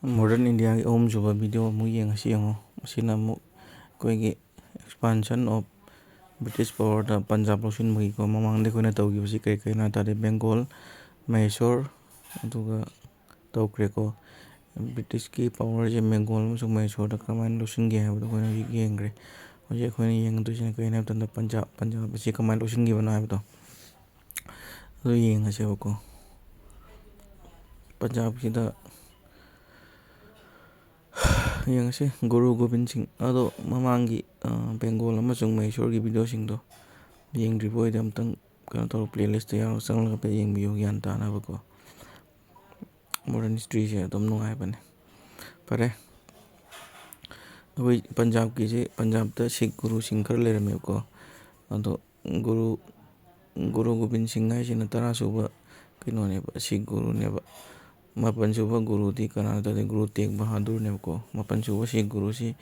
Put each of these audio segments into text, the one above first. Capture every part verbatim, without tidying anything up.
Modern Indiaꯒꯤ ꯑꯍꯨꯝꯁꯨꯕ video ꯑꯃꯨꯛ ꯌꯦꯡꯉꯁꯤ꯫ ꯌꯦꯡꯉꯣ, ꯃꯁꯤꯅ ꯑꯃꯨꯛ ꯑꯩꯈꯣꯏꯒꯤ expansion of British powerꯗ ꯄꯟꯖꯥꯕ ꯂꯧꯁꯤꯟꯕꯒꯤꯀꯣ꯫ ꯃꯃꯥꯡꯗ ꯑꯩꯈꯣꯏꯅ ꯇꯧꯈꯤꯕꯁꯤ ꯀꯔꯤ ꯀꯔꯤꯅꯣ ꯍꯥꯏ ꯇꯥꯔꯗꯤ, ꯕꯦꯡꯒꯣꯜ, ꯃꯍꯦꯁꯣꯔ, ꯑꯗꯨꯒ ꯇꯧꯈ꯭ꯔꯦꯀꯣ꯫ ꯕ꯭ꯔꯤꯇꯤꯁꯀꯤ powerꯁꯦ ꯕꯦꯡꯒꯣꯜ ꯑꯃꯁꯨꯡ ꯃꯍꯦꯁꯣꯔꯗ ꯀꯃꯥꯏꯅ ꯂꯧꯁꯤꯟꯒꯦ ꯍꯥꯏꯕꯗꯣ ꯑꯩꯈꯣꯏꯅ ꯍꯧꯖꯤꯛ ꯌꯦꯡꯈ꯭ꯔꯦ꯫ ꯍꯧꯖꯤꯛ ꯑꯩꯈꯣꯏꯅ ꯌꯦꯡꯒꯗꯣꯏꯁꯤꯅ ꯀꯔꯤꯅꯣ ꯍꯥꯏꯕ ꯃꯇꯝꯗ, ꯄꯟꯖꯥꯕ, ꯄꯟꯖꯥꯕ ꯑꯁꯤ ꯀꯃꯥꯏꯅ ꯂꯧꯁꯤꯟꯈꯤꯕꯅꯣ ꯍꯥꯏꯕꯗꯣ ꯑꯗꯨ ꯌꯦꯡꯉꯁꯦꯕꯀꯣ꯫ ꯄꯟꯖꯥꯕꯀꯤꯗ ꯌꯦꯡꯉꯁꯤ, ꯒꯨꯔꯨ ꯒꯣꯕꯤꯟ ꯁꯤꯡ꯫ ꯑꯗꯣ ꯃꯃꯥꯡꯒꯤ, ꯑ, ꯕꯦꯡꯒꯣꯜ ꯑꯃꯁꯨꯡ ꯃꯍꯦꯁꯣꯔꯒꯤ videoꯁꯤꯡꯗꯣ ꯌꯦꯡꯗ꯭ꯔꯤꯕ ꯑꯣꯏꯔꯗꯤ ꯑꯝꯇꯪ ꯀꯩꯅꯣ ꯇꯧꯔꯣ, playlistꯇ ꯌꯥꯎꯔꯒ ꯆꯪꯂꯒ ꯍꯥꯏꯐꯦꯠ ꯌꯦꯡꯕꯤꯌꯨ, ꯒ꯭ꯌꯥꯟ ꯇꯥꯅꯕꯀꯣ꯫ Modern historyꯁꯦ ꯑꯗꯨꯝ ꯅꯨꯡꯉꯥꯏꯕꯅꯦ꯫ ꯐꯔꯦ, ꯑꯩꯈꯣꯏ ꯄꯟꯖꯥꯕꯀꯤꯁꯦ, ꯄꯟꯖꯥꯕꯇ ꯁꯤꯈ ꯒꯨꯔꯨꯁꯤꯡ ꯈꯔ ꯂꯩꯔꯝꯃꯦꯕꯀꯣ꯫ ꯑꯗꯣ ꯒꯨꯔꯨ, ꯒꯨꯔꯨ ꯒꯣꯕꯤꯟ ꯁꯤꯡ ꯍꯥꯏꯁꯤꯅ ꯇꯔꯥꯁꯨꯕ ꯀꯩꯅꯣꯅꯦꯕ, ꯁꯤꯈ ꯒꯨꯔꯨꯅꯦꯕ꯫ ꯃꯥꯄꯟꯁꯨꯕ ꯒꯨꯔꯨꯗꯤ ꯀꯅꯥꯅꯣ ꯍꯥꯏ ꯇꯥꯔꯗꯤ, ꯒꯨꯔꯨ ꯇꯦꯒ ꯕꯍꯥꯗꯨꯔꯅꯦꯕꯀꯣ꯫ ꯃꯥꯄꯟꯁꯨꯕ ꯁꯤꯈ ꯒꯨꯔꯨꯁꯤ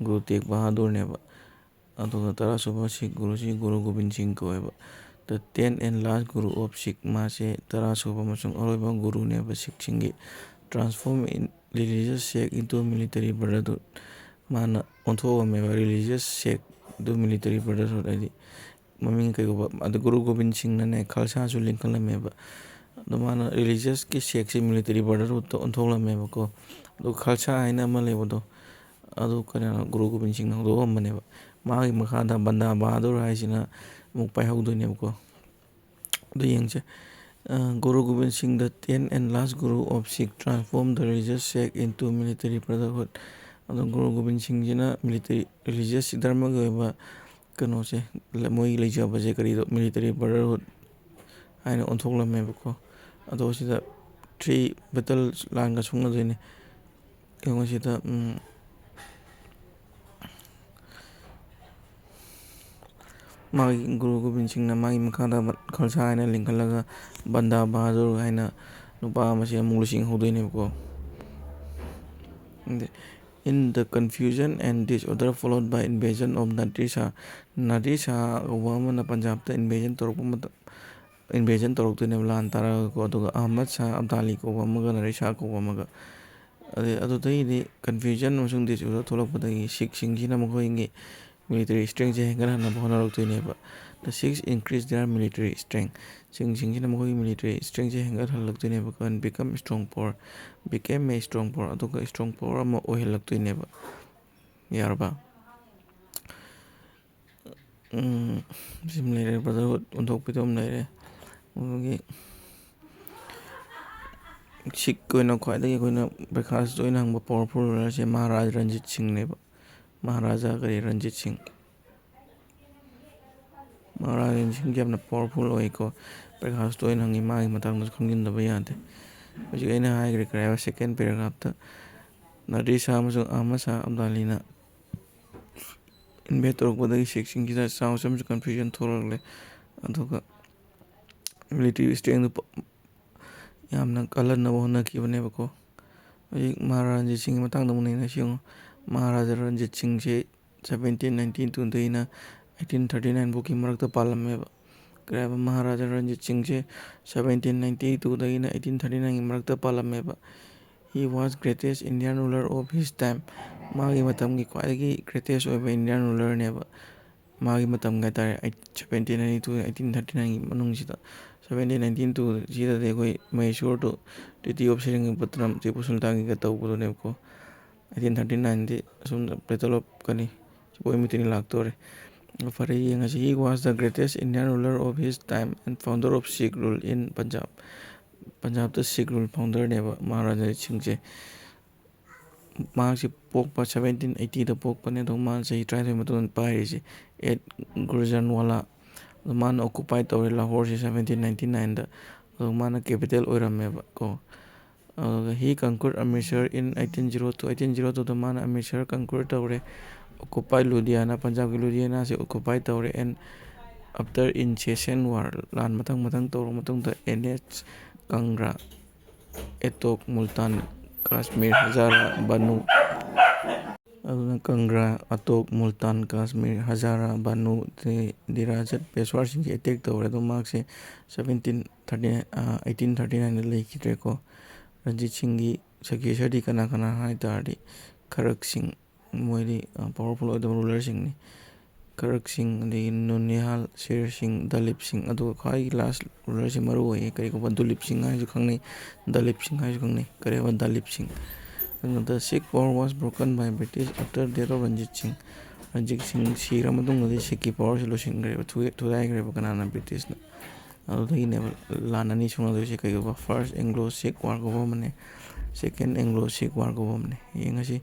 ꯒꯨꯔꯨ ꯇꯦꯒ ꯕꯍꯥꯗꯨꯔꯅꯦꯕ꯫ ꯑꯗꯨꯒ ꯇꯔꯥꯁꯨꯕ ꯁꯤꯈ ꯒꯨꯔꯨꯁꯤ ꯒꯨꯔꯨ ꯒꯣꯕꯤꯟ ꯁꯤꯡ ꯀꯧꯋꯦꯕ꯫ The tenth and last guru of Sikh, ꯃꯥꯁꯦ ꯇꯔꯥꯁꯨꯕ ꯑꯃꯁꯨꯡ ꯑꯔꯣꯏꯕ ꯒꯨꯔꯨꯅꯦꯕ ꯁꯤꯈꯁꯤꯡꯒꯤ꯫ Transform in religious sect into military brotherhood, ꯃꯥꯅ ꯑꯣꯟꯊꯣꯛꯑꯝꯃꯦꯕ religious sect ꯑꯗꯨ military brotherhood, ꯍꯥꯏꯗꯤ ꯃꯃꯤꯡ ꯀꯩꯀꯧꯕ, ꯑꯗꯨ ꯒꯨꯔꯨ ꯒꯣꯕꯤꯟ ꯁꯤꯡꯅꯅꯦ ꯈꯜꯁꯥꯁꯨ ꯂꯤꯡꯈꯠꯂꯝꯃꯦꯕ꯫ ꯑꯗꯣ ꯃꯥꯅ religiousꯀꯤ sectꯁꯤ military brotherhoodꯇ ꯑꯣꯟꯊꯣꯛꯂꯝꯃꯦꯕꯀꯣ꯫ ꯑꯗꯨ ꯈꯜꯁꯥ ꯍꯥꯏꯅ ꯑꯃ ꯂꯩꯕꯗꯣ, ꯑꯗꯨ ꯀꯩꯅꯣ, ꯒꯨꯔꯨ ꯒꯣꯕꯤꯟ ꯁꯤꯡꯅ ꯍꯧꯗꯣꯛꯑꯝꯕꯅꯦꯕ꯫ ꯃꯥꯒꯤ ꯃꯈꯥꯗ ꯕꯟꯗꯥ ꯕꯍꯥꯗꯨꯔ ꯍꯥꯏꯁꯤꯅ ꯑꯃꯨꯛ ꯄꯥꯏꯍꯧꯗꯣꯏꯅꯦꯕꯀꯣ꯫ ꯑꯗꯨ ꯌꯦꯡꯁꯦ꯫ ꯑ, ꯒꯨꯔꯨ ꯒꯣꯕꯤꯟ ꯁꯤꯡ, the tenth and last guru of Sikh, transformed the religious sect into military brotherhood꯫ ꯑꯗꯣ ꯒꯨꯔꯨ ꯒꯣꯕꯤꯟ ꯁꯤꯡꯁꯤꯅ military, religious, ꯙꯔꯃꯒꯤ ꯑꯣꯏꯕ ꯀꯩꯅꯣꯁꯦ, ꯂ-, ꯃꯣꯏꯒꯤ ꯂꯩꯖꯕꯁꯦ ꯀꯔꯤꯗꯣ, military brotherhood ꯍꯥꯏꯅ ꯑꯣꯟꯊꯣꯛꯂꯝꯃꯦꯕꯀꯣ꯫ ꯑꯗꯣ ꯁꯤꯗ three battle line ꯁꯣꯛꯅꯗꯣꯏꯅꯦ꯫ ꯌꯦꯡꯉꯣ ꯁꯤꯗ, ꯎꯝ, ꯃꯥꯒꯤ ꯒꯨꯔꯨ ꯒꯣꯕꯤꯟ ꯁꯤꯡꯅ ꯃꯥꯒꯤ ꯃꯈꯥꯗ ꯕ-, ꯈꯜꯁꯥ ꯍꯥꯏꯅ ꯂꯤꯡꯈꯠꯂꯒ ꯕꯟꯗꯥ ꯕꯍꯥꯗꯨꯔ ꯍꯥꯏꯅ ꯅꯨꯄꯥ ꯑꯃꯁꯦ ꯑꯃꯨꯛ ꯂꯨꯆꯤꯡꯍꯧꯗꯣꯏꯅꯦꯕꯀꯣ꯫ ꯑꯗꯩ, in the confusion and disorder followed by invasion of Nadir Shah, ꯅꯥꯗꯤꯔ Shah ꯀꯧꯕ ꯑꯃꯅ ꯄꯟꯖꯥꯕꯇ invasion ꯇꯧꯔꯛꯄ ꯃꯇꯝ, invasion ꯇꯧꯔꯛꯇꯣꯏꯅꯦꯕ, ꯂꯥꯟ ꯇꯥꯔꯒꯀꯣ꯫ ꯑꯗꯨꯒ ꯑꯍꯃꯗ ꯁꯥꯍ ꯑꯕꯗꯥꯂꯤ ꯀꯧꯕ ꯑꯃꯒ ꯅꯥꯗꯤꯔ ꯁꯥꯍ ꯀꯧꯕ ꯑꯃꯒ, ꯑꯗꯩ ꯑꯗꯨꯗꯒꯤꯗꯤ confusion ꯑꯃꯁꯨꯡ disorder ꯊꯣꯛꯂꯛꯄꯗꯒꯤ ꯁꯤꯈꯁꯤꯡꯁꯤꯅ ꯃꯈꯣꯏꯒꯤ military strengthꯁꯦ ꯍꯦꯟꯒꯠꯍꯟꯅꯕ ꯍꯣꯠꯅꯔꯛꯇꯣꯏꯅꯦꯕ꯫ The Sikhs increase their military strength. ꯁꯤꯡꯁꯤꯡꯁꯤꯅ ꯃꯈꯣꯏꯒꯤ military strengthꯁꯦ ꯍꯦꯟꯒꯠꯍꯜꯂꯛꯇꯣꯏꯅꯦꯕ꯫ And become strong power, became a strong power, ꯑꯗꯨꯒ strong power ꯑꯃ ꯑꯣꯏꯍꯜꯂꯛꯇꯣꯏꯅꯦꯕ꯫ ꯌꯥꯔꯕ? ꯎꯝ, ꯁꯤꯃ ꯂꯩꯔꯦ, brotherhood ꯑꯣꯟꯊꯣꯛꯄꯤꯗꯣ ꯑꯃ ꯂꯩꯔꯦ꯫ ꯑꯗꯨꯒꯤ ꯁꯤꯈ ꯑꯣꯏꯅ ꯈ꯭ꯋꯥꯏꯗꯒꯤ ꯑꯩꯈꯣꯏꯅ breakfast ꯑꯣꯏꯅ ꯍꯪꯕ powerful rulerꯁꯦ ꯃꯍꯥꯔꯥꯖ ꯔꯟꯖꯤꯠ ꯁꯤꯡꯅꯦꯕ꯫ ꯃꯍꯥꯔꯥꯖꯥ ꯀꯔꯤ, ꯔꯟꯖꯤꯠ ꯁꯤꯡ꯫ ꯃꯍꯥꯔꯥꯖ ꯔꯟꯖꯤꯠ ꯁꯤꯡꯁꯦ ꯌꯥꯝꯅ powerful ꯑꯣꯏꯀꯣ꯫ Breakfast ꯑꯣꯏꯅ ꯍꯪꯉꯤ, ꯃꯥꯒꯤ ꯃꯇꯥꯡꯗꯁꯨ ꯈꯪꯖꯤꯟꯗꯕ ꯌꯥꯗꯦ꯫ ꯍꯧꯖꯤꯛ ꯑꯩꯅ ꯍꯥꯏꯈ꯭ꯔꯦ ꯀꯔꯤ ꯍꯥꯏꯕ, second paragraphꯇ ꯅꯥꯗꯤꯔ ꯁꯥꯍ ꯑꯃꯁꯨꯡ ꯑꯍꯃꯗ ꯁꯥꯍ ꯑꯕꯗꯥꯂꯤꯅ invade ꯇꯧꯔꯛꯄꯗꯒꯤ ꯁꯤꯈꯁꯤꯡꯁꯤꯗ ꯆꯥꯎꯅ ꯆꯥꯎꯅ confusion ꯊꯣꯛꯂꯛꯂꯦ꯫ ꯑꯗꯨꯒ military strengthꯗꯨ ꯄ-, ꯌꯥꯝꯅ ꯀꯜꯍꯟꯅꯕ ꯍꯣꯠꯅꯈꯤꯕꯅꯦꯕꯀꯣ꯫ ꯍꯧꯖꯤꯛ ꯃꯍꯥꯔꯥꯖꯥ ꯔꯟꯖꯤꯠ ꯁꯤꯡꯒꯤ ꯃꯇꯥꯡꯗ ꯑꯃꯨꯛ ꯅꯩꯅꯁꯤ ꯌꯦꯡꯉꯣ꯫ ꯃꯍꯥꯔꯥꯖꯥ ꯔꯟꯖꯤꯠ ꯁꯤꯡꯁꯦ seventeen ninety twoꯗꯒꯤꯅ eighteen thirty nine ꯐꯥꯎꯒꯤ ꯃꯔꯛꯇ ꯄꯥꯜꯂꯝꯃꯦꯕ꯫ ꯀꯔꯤ ꯍꯥꯏꯕ, ꯃꯍꯥꯔꯥꯖꯥ ꯔꯟꯖꯤꯠ ꯁꯤꯡꯁꯦ seventeen ninety twoꯗꯒꯤꯅ eighteen thirty nineꯒꯤ ꯃꯔꯛꯇ ꯄꯥꯜꯂꯝꯃꯦꯕ꯫ He was greatest Indian ruler of his time. ꯃꯥꯒꯤ ꯃꯇꯝꯒꯤ ꯈ꯭ꯋꯥꯏꯗꯒꯤ greatest ꯑꯣꯏꯕ Indian rulerꯅꯦꯕ꯫ ꯃꯥꯒꯤ ꯃꯇꯝꯒꯤ ꯍꯥꯏꯇꯥꯔꯦ, eight-, seventeen ninety two, eighteen thirty nineꯒꯤ ꯃꯅꯨꯡꯁꯤꯗ, seventeen ninety two ꯁꯤꯗꯗꯤ ꯑꯩꯈꯣꯏ ꯃꯍꯦꯁꯣꯔꯗꯨ Treaty of Seringapatam Tipu ꯁꯨꯜꯇꯥꯟꯒꯤꯒ ꯇꯧꯕꯗꯨꯅꯦꯕꯀꯣ꯫ Eighteen thirty nineꯗꯤ ꯑꯁꯣꯝꯗ Battle of ꯀꯔꯤ, ꯁꯤꯄꯣꯏ ꯃꯤꯇꯤꯅꯤ ꯂꯥꯛꯇꯣꯔꯦ꯫ ꯐꯔꯦ, ꯌꯦꯡꯉꯁꯤ꯫ He was the greatest Indian ruler of his time and founder of Sikh rule in Punjab. ꯄꯟꯖꯥꯕꯇ Sikh rule ꯐꯥꯎꯟꯗꯔꯅꯦꯕ ꯃꯍꯥꯔꯥꯖꯥ ꯁꯤꯡꯁꯦ꯫ ꯃꯍꯥꯛꯁꯦ ꯄꯣꯛꯄ seventeen eightyꯗ ꯄꯣꯛꯄꯅꯦ, ꯑꯗꯣ ꯃꯥꯅ ꯆꯍꯤ ꯇꯔꯥꯅꯤꯊꯣꯏ ꯃꯇꯨꯡꯗ ꯄꯥꯏꯔꯤꯁꯦ, at Gujranwala꯫ ꯑꯗꯣ ꯃꯥꯅ occupy ꯇꯧꯔꯦ ꯂꯥꯍꯣꯔꯁꯦ seventeen ninety nineꯗ꯫ ꯑꯗꯣ ꯃꯥꯅ capital ꯑꯣꯏꯔꯝꯃꯦꯕ ꯀꯣ꯫ ꯑꯗꯨꯒ he conquered Amritsar in eighteen zero two, eighteen zero twoꯗ ꯃꯥꯅ ꯑꯃ꯭ꯔꯤꯠꯁꯔ conquer ꯇꯧꯔꯦ꯫ Occupy Ludhiana, ꯄꯟꯖꯥꯕꯀꯤ ꯂꯨꯙꯤꯌꯥꯅꯥꯁꯦ occupy ꯇꯧꯔꯦ꯫ And after incessant war, ꯂꯥꯟ ꯃꯊꯪ ꯃꯊꯪ ꯇꯧꯔꯕ ꯃꯇꯨꯡꯗ, N H Kangra, Attock, Multan, Kashmir, Hazara, Banu, ꯑꯗꯨꯅ ꯀꯪꯒ꯭ꯔꯥ, ꯑꯇꯣꯛ, ꯃꯨꯜꯇꯥꯟ, ꯀꯥꯁꯃꯤꯔ, ꯍꯖꯥꯔꯥ, ꯕꯥꯅꯨ, ꯗꯤ-, ꯗꯤꯔꯥꯖꯠ, ꯄꯦꯁꯋꯥꯔꯁꯤꯡꯁꯤ attack ꯇꯧꯔꯦ꯫ ꯑꯗꯣ ꯃꯍꯥꯛꯁꯦ seventeen thirty, ꯑ, eighteen thirty nineꯗ ꯂꯩꯈꯤꯗ꯭ꯔꯦꯀꯣ꯫ ꯔꯟꯖꯤꯠ ꯁꯤꯡꯒꯤ ꯁꯛꯀꯦꯁꯔꯗꯤ ꯀꯅꯥ ꯀꯅꯥ ꯍꯥꯏ ꯇꯥꯔꯗꯤ, ꯈꯔꯛꯁꯤꯡ, ꯃꯣꯏꯗꯤ ꯄꯥꯋꯔꯐꯨꯜ ꯑꯣꯏꯗꯕ ꯔꯨꯂꯔꯁꯤꯡꯅꯤ꯫ ꯈꯔꯛꯁꯤꯡ, ꯑꯗꯒꯤ ꯅꯨꯅꯤꯍꯥꯜ, ꯁꯦꯔꯁꯤꯡ, ꯗꯂꯤꯞꯁꯤꯡ, ꯑꯗꯨꯒ ꯈ꯭ꯋꯥꯏꯒꯤ ꯂꯥꯁ ꯔꯨꯂꯔꯁꯤ ꯃꯔꯨ ꯑꯣꯏꯌꯦ꯫ ꯀꯔꯤꯒꯨꯝꯕ ꯗꯨꯂꯤꯞꯁꯤꯡ ꯍꯥꯏꯁꯨ ꯈꯪꯅꯩ, ꯗꯂꯤꯞꯁꯤꯡ ꯍꯥꯏꯁꯨ ꯈꯪꯅꯩ꯫ ꯀꯔꯤꯕ ꯗꯂꯤꯞꯁꯤꯡ? ꯑꯗꯨꯅ the Sikh power was broken by British after death of Ranjit Singh. Ranjit ꯁꯤꯡ ꯁꯤꯔ ꯃꯇꯨꯡꯗꯗꯤ ꯁꯤꯈꯀꯤ ꯄꯥꯋꯔꯁꯤ ꯂꯣꯏꯁꯤꯟꯈ꯭ꯔꯦꯕ, ꯊꯨ-, ꯊꯨꯒꯥꯏꯈ꯭ꯔꯦꯕ꯫ ꯀꯅꯥꯅ? ꯕ꯭ꯔꯤꯇꯤꯁꯅ꯫ ꯑꯗꯨꯗꯒꯤꯅꯦꯕ ꯂꯥꯟ ꯑꯅꯤ ꯁꯣꯛꯅꯗꯣꯏꯁꯦ꯫ ꯀꯩꯒꯨꯝꯕ first Anglo Sikh war ꯀꯧꯕ ꯑꯃꯅꯦ, second Anglo Sikh war ꯀꯧꯕ ꯑꯃꯅꯦ꯫ ꯌꯦꯡꯉꯁꯤ꯫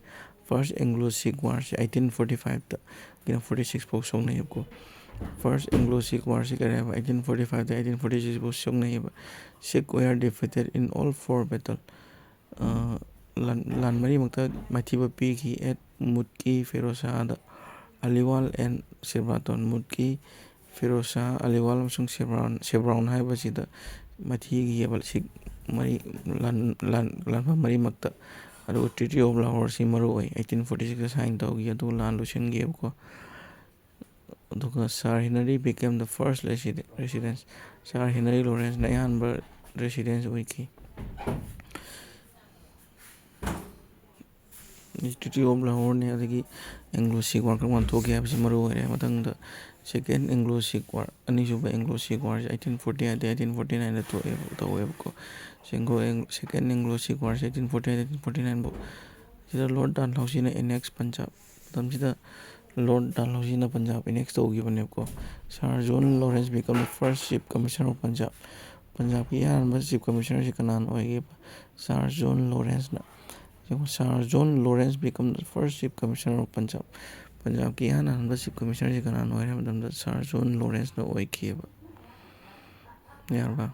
First Anglo Sikh warꯁꯦ eighteen forty fiveꯇ ꯀꯩꯅꯣ forty six ꯐꯥꯎ ꯁꯣꯛꯅꯩꯌꯦꯕꯀꯣ꯫ First Anglo Sikh warꯁꯦ ꯀꯔꯤ ꯍꯥꯏꯕ? Eighteen forty fiveꯇ eighteen forty six ꯐꯥꯎ ꯁꯣꯛꯅꯩꯌꯦꯕ꯫ Sikh were defeated in all four battle. ꯑ, ꯂꯥꯟ, ꯂꯥꯟ ꯃꯔꯤꯃꯛꯇ ꯃꯥꯏꯊꯤꯕ ꯄꯤꯈꯤ꯫ At Mutki Firoz Shahꯗ Aliwal and Sebraton꯫ ꯃꯨꯠꯀꯤ Firoz Shah, ꯑꯂꯤꯋꯥꯜ ꯑꯃꯁꯨꯡ ꯁꯦꯕ꯭ꯔꯥꯎꯟ, ꯁꯦꯕ꯭ꯔꯥꯎꯟ ꯍꯥꯏꯕꯁꯤꯗ ꯃꯥꯏꯊꯤꯈꯤꯑꯕ ꯁꯤꯈ ꯃꯔꯤ, ꯂꯥꯟ, ꯂꯥꯟ, ꯂꯥꯟꯐꯝ ꯃꯔꯤꯃꯛꯇ꯫ ꯑꯗꯨꯒ Treaty of Lahore ꯁꯤ ꯃꯔꯨ ꯑꯣꯏ꯫ Eighteen forty sixꯇ sign ꯇꯧꯈꯤ, ꯑꯗꯨꯒ ꯂꯥꯟ ꯂꯣꯏꯁꯤꯟꯈꯤꯑꯕꯀꯣ꯫ ꯑꯗꯨꯒ Sir Henry became the first resident, residence꯫ Sir Henry Lawrenceꯅ ꯑꯍꯥꯟꯕ residence ꯑꯣꯏꯈꯤ꯫ Treaty of Lahoreꯅꯦ꯫ ꯑꯗꯒꯤ Anglo Sikh war ꯀꯔꯝ ꯀꯥꯟꯗ ꯊꯣꯛꯈꯤ ꯍꯥꯏꯕꯁꯤ ꯃꯔꯨ ꯑꯣꯏꯔꯦ꯫ ꯃꯊꯪꯗ second Anglo Sikh war, ꯑꯅꯤꯁꯨꯕ Anglo Sikh warꯁꯦ eighteen forty eight, eighteen forty nineꯗ ꯊꯣꯛꯑꯦꯕ, ꯇꯧꯋꯦꯕꯀꯣ꯫ Second Anglo Sikh warꯁꯦ eighteen forty eight, eighteen forty nine ꯐꯥꯎ꯫ ꯁꯤꯗ Lord Dalhousieꯅ annex Punjab, ꯃꯇꯝꯁꯤꯗ Lord Dalhousieꯅ Punjab annex ꯇꯧꯈꯤꯕꯅꯦꯕꯀꯣ꯫ Sir John Lawrence become the first Chief Commissioner of Punjab꯫ ꯄꯟꯖꯥꯕꯀꯤ ꯑꯍꯥꯟꯕ Chief Commissionerꯁꯤ ꯀꯅꯥꯅ ꯑꯣꯏꯒꯦ? Sir John Lawrenceꯅ꯫ ꯌꯦꯡꯉꯣ, Sir John Lawrence become the first Chief Commissioner of Punjab꯫ ꯄꯟꯖꯥꯕꯀꯤ ꯑꯍꯥꯟ ꯑꯍꯥꯟꯕ Chief Commissionerꯁꯤ ꯀꯅꯥꯅ ꯑꯣꯏ ꯍꯥꯏꯕ ꯃꯇꯝꯗ Sir John Lawrenceꯅ ꯑꯣꯏꯈꯤꯑꯕ꯫ ꯌꯥꯔꯕ?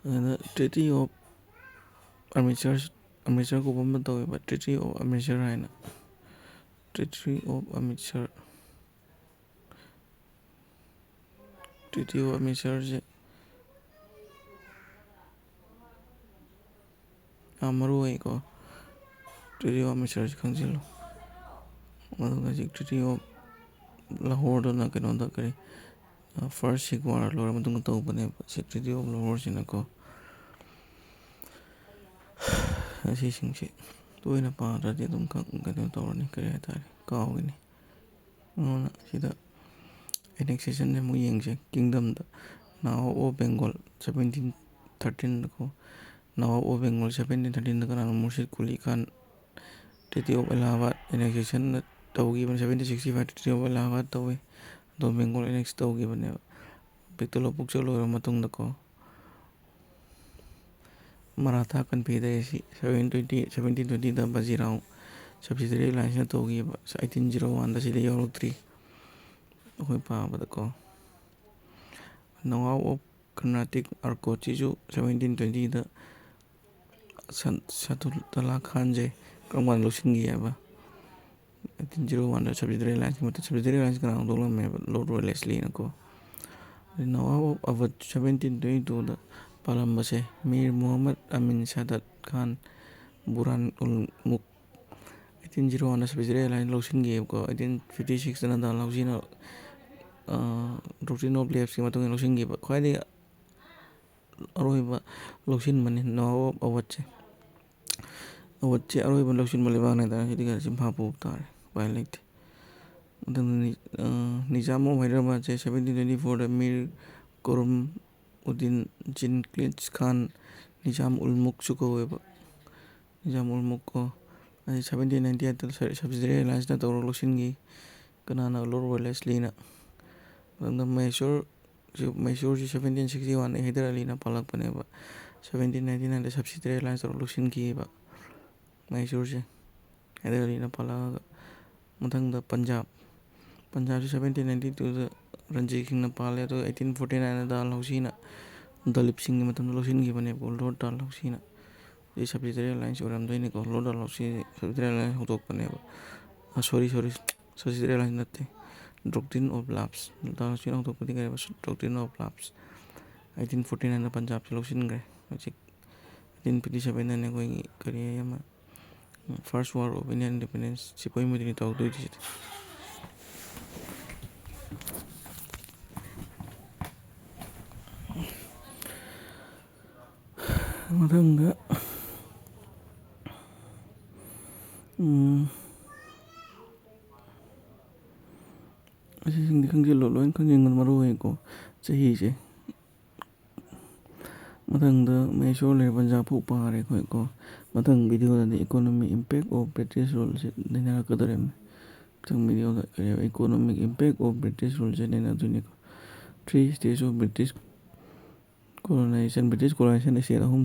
ꯑꯗꯨꯅ Treaty of Amritsar, Amritsar ꯀꯧꯕ ꯑꯃ ꯇꯧꯋꯦꯕ, Treaty of Amritsar ꯍꯥꯏꯅ꯫ Treaty of Amritsar, Treaty of Amritsarꯁꯦ ꯌꯥꯝ ꯃꯔꯨ ꯑꯣꯏꯀꯣ꯫ Treaty of Amritsarꯁꯦ ꯈꯪꯖꯤꯜꯂꯨ꯫ ꯑꯗꯨꯒ ꯍꯧꯖꯤꯛ Treaty of Lahoreꯗꯨꯅ ꯀꯩꯅꯣꯗ ꯀꯔꯤ, first Sikh war ꯂꯣꯏꯔ ꯃꯇꯨꯡꯗ ꯇꯧꯕꯅꯦꯕ, ꯁꯤ Treaty of Lahoreꯁꯤꯅꯀꯣ꯫ ꯑꯁꯤꯁꯤꯡꯁꯤ ꯇꯣꯏꯅ ꯄꯥꯗ꯭ꯔꯗꯤ ꯑꯗꯨꯝ ꯈꯪ-, ꯀꯩꯅꯣ ꯇꯧꯔꯅꯤ, ꯀꯔꯤ ꯍꯥꯏꯇꯥꯔꯦ, ꯀꯥꯎꯒꯅꯤ꯫ ꯑꯗꯨꯅ ꯁꯤꯗ annexation-ꯁꯦ ꯑꯃꯨꯛ ꯌꯦꯡꯁꯦ꯫ Kingdom-ꯗ Nawab of Bengal seventeen thirteen-ꯗꯀꯣ, Nawab of Bengal seventeen thirteen-ꯗ ꯀꯅꯥꯅꯣ? Murshid Quli Khan, Treaty of Allahabad annexation-ꯗ ꯇꯧꯈꯤꯕꯅꯤ, seventeen sixty-five Treaty of Allahabad ꯇꯧꯋꯤ꯫ ꯑꯗꯣ Bengal annex ꯇꯧꯈꯤꯕꯅꯦꯕ꯫ ꯕꯤꯛꯇꯣꯔꯤꯌꯥ ꯄꯣꯛꯆ ꯂꯣꯏꯔꯕ ꯃꯇꯨꯡꯗꯀꯣ꯫ Maratha ꯀꯟꯐꯤꯗꯔꯦꯁꯤ seventeen twenty, seventeen twenty-ꯗ ꯕꯥꯖꯤꯔꯥꯎ subsidiary alliance-ꯅ ꯇꯧꯈꯤꯕ, eighteen zero one-ꯗ ꯁꯤꯗ ꯌꯥꯎꯔꯛꯇ꯭ꯔꯤ ꯑꯩꯈꯣꯏ ꯄꯥꯕꯗꯀꯣ꯫ Nawab of Carnatic Arcot-ꯁꯤꯁꯨ seventeen twenty-ꯗ ꯁꯟ-, ꯁꯥꯗꯨꯜꯂꯥ ꯈꯥꯟꯁꯦ ꯀꯔꯝ ꯀꯥꯟꯗ ꯂꯧꯁꯤꯟꯈꯤ ꯍꯥꯏꯕ? Eighteen zero one-ꯗ subsidiary alliance ꯃꯇꯝ, subsidiary alliance ꯀꯅꯥ ꯍꯧꯗꯣꯛꯂꯝꯃꯦꯕ? Lord Wellesley-ꯅꯀꯣ꯫ ꯑꯗꯩ Nawab of Awadh seventeen twenty-two-ꯗ ꯄꯥꯜꯂꯝꯕꯁꯦ ꯃꯤꯔ ꯃꯨꯍꯝꯃꯗ ꯑꯃꯤꯟ ꯁꯥꯗꯠ ꯈꯥꯟ ꯕꯨꯔꯥꯟ ꯎꯜ ꯃꯨꯛ eighteen zero one-ꯗ subsidiary alliance ꯂꯧꯁꯤꯟꯈꯤꯕꯀꯣ꯫ Eighteen fifty-six-ꯇ ꯅꯗꯥꯜ ꯍꯧꯁꯤꯅ, ꯑ, Doctrine of Lapse-ꯀꯤ ꯃꯇꯨꯡ ꯏꯟꯅ ꯂꯧꯁꯤꯟꯈꯤꯕ꯫ ꯈ꯭ꯋꯥꯏꯗꯒꯤ ꯑꯔꯣꯏꯕ ꯂꯧꯁꯤꯟꯕꯅꯤ Nawab of Awadh-ꯁꯦ꯫ Awadh-ꯁꯦ ꯑꯔꯣꯏꯕ ꯂꯧꯁꯤꯟꯕ ꯂꯩꯕꯥꯛꯅꯤ ꯍꯥꯏꯇꯥꯔꯦ꯫ ꯁꯤꯗꯤ ꯈꯔ ꯆꯤꯟꯐꯥ ꯄꯨꯕ ꯇꯥꯔꯦ, ꯎꯄꯥꯏ ꯂꯩꯇꯦ꯫ ꯃꯊꯪꯗ ꯅꯤ-, ꯑ, Nizam of Hyderabad-ꯁꯦ seventeen twenty-four-ꯗ ꯃꯤꯔ ꯈꯨꯔꯝ ꯎꯗꯤꯟ ꯖꯤꯟꯀ꯭ꯂꯤꯁ ꯈꯥꯟ ꯅꯤꯖꯥꯝ ꯎꯜ ꯃꯨꯛꯁꯨ ꯀꯧꯋꯦꯕ꯫ ꯅꯤꯖꯥꯝ ꯎꯜ ꯃꯨꯛ ꯀꯣ꯫ ꯑꯗꯩ seventeen ninety-eight-ꯇ subsidiary alliance-ꯅ ꯇꯧꯔꯒ ꯂꯧꯁꯤꯟꯈꯤ꯫ ꯀꯅꯥꯅ? Lord Wellesley-ꯅ꯫ ꯃꯊꯪꯗ ꯃꯍꯦꯁꯣꯔ, ꯃꯍꯦꯁꯣꯔꯁꯤ seventeen sixty-one-ꯗ ꯍꯩꯗꯔ ꯑꯂꯤꯅ ꯄꯥꯜꯂꯛꯄꯅꯦꯕ꯫ Seventeen ninety-nine-ꯗ subsidiary alliance ꯇꯧꯔꯒ ꯂꯧꯁꯤꯟꯈꯤꯕ ꯃꯍꯦꯁꯣꯔꯁꯦ꯫ ꯍꯥꯏꯗꯔ ꯑꯂꯤꯅ ꯄꯥꯜꯂꯛꯑꯒ ꯃꯊꯪꯗ ꯄꯟꯖꯥꯕ, ꯄꯟꯖꯥꯕꯁꯤ seventeen ninety-two-ꯗ ꯔꯟꯖꯤꯠ ꯁꯤꯡꯅ ꯄꯥꯜꯂꯦ, ꯑꯗꯨꯒ eighteen forty-nine-ꯗ ꯗꯥꯜ ꯍꯧꯁꯤꯅ ꯗꯂꯤꯞ ꯁꯤꯡꯒꯤ ꯃꯇꯝꯗ ꯂꯧꯁꯤꯟꯈꯤꯕꯅꯦꯕ, Lord ꯗꯥꯜ ꯍꯧꯁꯤꯅ꯫ ꯁꯤ subsidiary alliance ꯑꯣꯏꯔꯝꯗꯣꯏꯅꯤꯀꯣ, Lord ꯗꯥꯜ ꯍꯧꯁꯤ subsidiary alliance ꯍꯧꯗꯣꯛꯄꯅꯦꯕ꯫ ꯑ, sorry, sorry, subsidiary alliance ꯅꯠꯇꯦ, Doctrine of Lapse, ꯗꯥꯜ ꯍꯧꯁꯤꯅ ꯍꯧꯗꯣꯛꯄꯗꯤ ꯀꯔꯤꯕ? Doctrine of Lapse, eighteen forty-nine-ꯗ ꯄꯟꯖꯥꯕꯁꯤ ꯂꯧꯁꯤꯟꯈ꯭ꯔꯦ꯫ ꯍꯧꯖꯤꯛ eighteen fifty-seven-ꯗꯅꯦ ꯑꯩꯈꯣꯏꯒꯤ ꯀꯔꯤ ꯍꯥꯏ ꯑꯃ, First War of Indian Independence, ꯁꯤꯄꯣꯏ ꯃꯣꯏꯗꯅꯤ ꯇꯧꯗꯣꯏꯁꯦ꯫ ꯃꯊꯪꯗ ꯎꯝ, ꯑꯁꯤꯁꯤꯡꯗꯤ ꯈꯪꯖꯤꯜꯂꯣ, ꯂꯣꯏ ꯈꯪꯖꯤꯟꯕ ꯃꯔꯨ ꯑꯣꯏꯀꯣ, ꯆꯍꯤꯁꯦ꯫ ꯃꯊꯪꯗ ꯃꯍꯦꯁꯣꯔ ꯂꯩꯔꯕ ꯖꯥꯐꯨ ꯄꯥꯔꯦ ꯑꯩꯈꯣꯏꯀꯣ꯫ ꯃꯊꯪ videoꯗꯗꯤ economic impact of British ruleꯁꯦ ꯅꯩꯅꯔꯛꯀꯗꯧꯔꯤꯕꯅꯤ꯫ ꯃꯊꯪ videoꯗ ꯀꯔꯤ ꯍꯥꯏꯕ, economic impact of British ruleꯁꯦ ꯅꯩꯅꯗꯣꯏꯅꯤꯀꯣ꯫ Three stages of British colonization, British colonization state ꯑꯍꯨꯝ